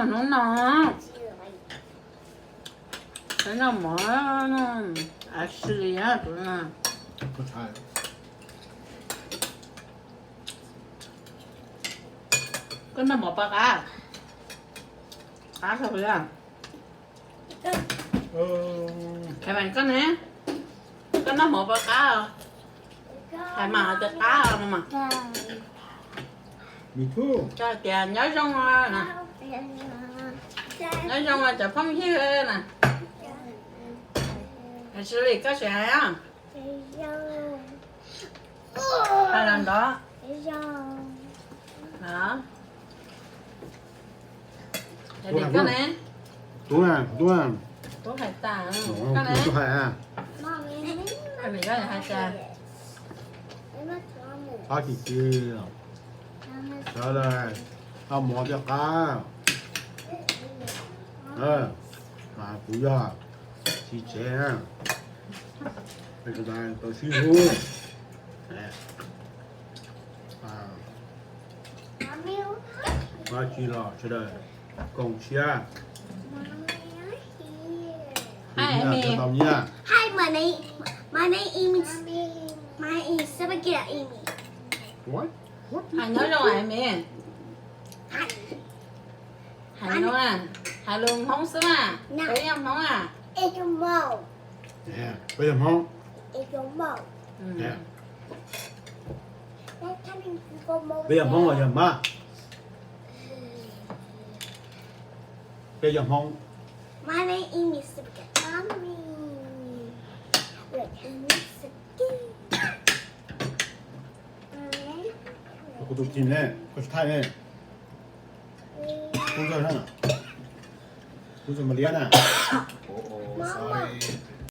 Hnub no, hnub no mov, a si li tus no. Koj noj mov pab qab, qab kawg li. Kevin, koj ne, koj noj mov pab qab, hais mas hais tias qab mas. Koj hais tias nyob zoo, nyob zoo cov phooj ywg na. Hais li koj sim hais os. Hais los ntov. Koj ne, Tub, Tub, Tub hais tas, koj ne, Tub hais, hais tas. Qab tsis tsis, sawv daws noj mov thiaj qab. Mas kuv yog txiv tsev, tau sib hlub. Dab tsi los sawv daws koom siab. Hi, Amy. Tau nyiaj. Hi, my name, my name is, my name is Sabakia Amy. What? What? Hais nyob zoo, Amy. Hais nyob, hais lus Hmoob xwb mas. Peb yog Hmoob a. Peb yog Hmoob. Peb yog Hmoob los yog Hmab? Peb yog Hmoob. Kuv tus txiv ne, koj tsis thaij ne. Kub ntxawg na, kub ntxawg Mas Liab na.